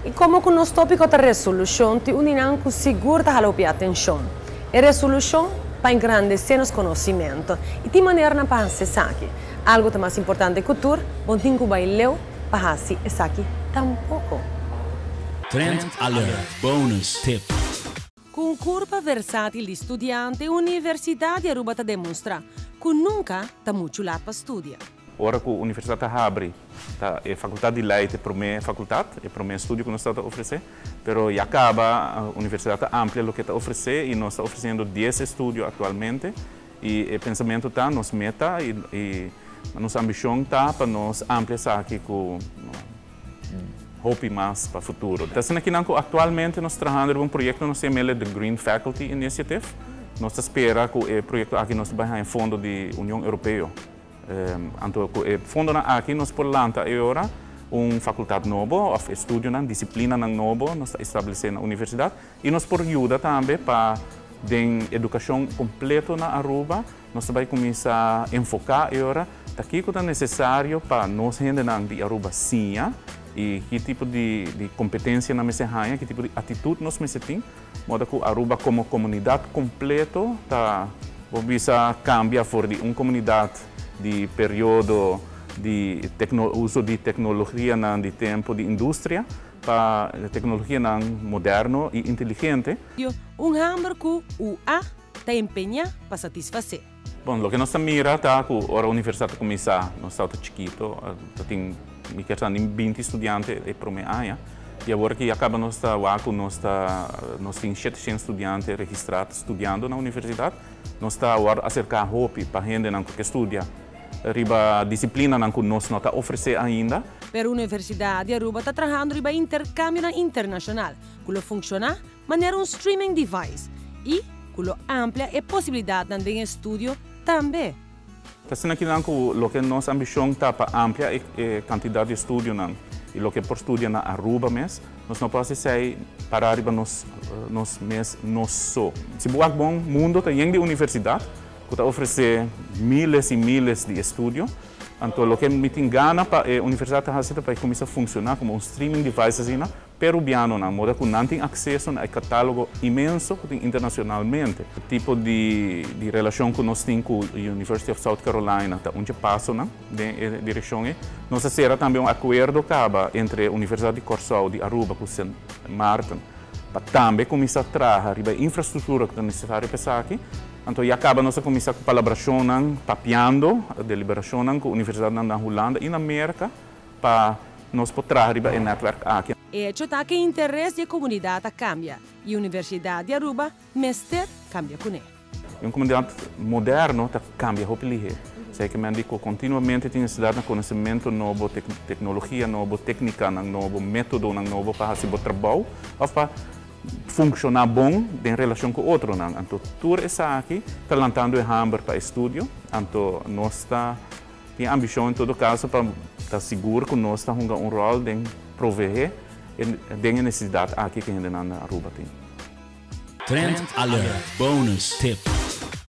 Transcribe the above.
Y como cu nos topico ta resolucion, tin un cu sigur ta hala atencion. E resolucion pa engrandece nos conocimento. Y tin manera pa haci esaki. Algo mas importante cu tur, bo no tin cu bay leu pa haci esaki tampoco. Trend Alert Bonus Tip. Cu un curva versatil di studiante, Universidad di Aruba ta demostra cu nunca ta mucho laat pa studia. Ora cu e universidad a habri, ta, e facultad di ley ta e prome facultad, e prome estudio cu nos ta ofrece, pero ya caba e universidad a amplia loke ta ofrece y nos ta ofreciendo 10 estudio actualmente y e pensamento ta, nos meta y nos ambicion ta pa nos amplia esaki cu hopi mas pa futuro. Anto, aki actualmente nos ta trahando un proyecto, nos yama The Green Faculty Initiative. Nos ta spera cu e proyecto aki nos ta bay fondo di Union Europeo. Anto, e fondo aki nos por lanta awor un facultad nobo, of estudio, disciplina nobo, nos ta establece na universidad y nos por yuda tambe pa den educacion completo na Aruba, nos ta bay cuminsa enfoca awor ta kico ta necesario pa nos hende di Aruba siña y ki tipo di competencia nan mester haya, ki tipo di actitud nos mester tin, modo cu Aruba como comunidad completo ta bisa cambia for di un comunidad di periodo di uso di tecnologia na di tempo di industria pa tecnologia moderno y inteligente. Un hamber cu UA ta empeña pa satisface. Bon, loke nos mira ta cu ora e universidad a cuminsa, nos tabata chikito, tin mi kier 20 studiante e prome aña. Y awor cu a caba nos ta cu nos tin 700 studiante registra studiando na universidad. Nos ta awor acerca hopi pa hende cu kier studia riba disciplina cu nos no ta ofrece ainda. Pero Universidad di Aruba ta trahando riba intercambio internacional, cu lo funciona manera un streaming device y cu lo amplia e posibilidad di estudio tambe. Asina aki cu loke nos ambicion ta pa amplia e cantidad di estudio y loke por studia na Aruba mes, nos no por bay para riba nos mes nos so. Si bo bon mundo ta yen di universidad cu ta ofrece miles y miles di estudio, anto loke mi tin gana pa e universidad ta pa cuminsa funciona como un streaming device asina, pa arubiano nan, modo cu nan tin acceso na e catalogo inmenso cu tin internacionalmente. E tipo di relacion cu nos tin cu University of South Carolina ta un paso na den direccion. Nos a sera tambe un acuerdo caba entre Universidad di Corsou, di Aruba, cu St. Maarten, pa tambe cuminsa traha riba infrastructura cu ta necesario pa esaki. Anto, ya caba nos a cuminsa cu palabracion, papiando, deliberacion cu Universidad na Hulanda y na America, pa nos por traha riba e network aki. Hecho ta cu interes di comunidad a cambia y Universidad di Aruba mester cambia cu ne. Un comunidad moderno ta cambia hopi lihe. Esey kiermen continuamente tin necesidad di conocimento nobo, tecnologia nobo, tecnica nobo, metodo nobo pa haci bo trabou of pa funciona bon den relacion cu otro. Anto, tur esaki ta lantando e hamber pa estudio. Anto, nos ta tin ambicion en todo caso pa ta sigur cu nos ta hunga un rol den provee den necesidad aki cu hende na Aruba tin. Trend Alert Bonus Tip.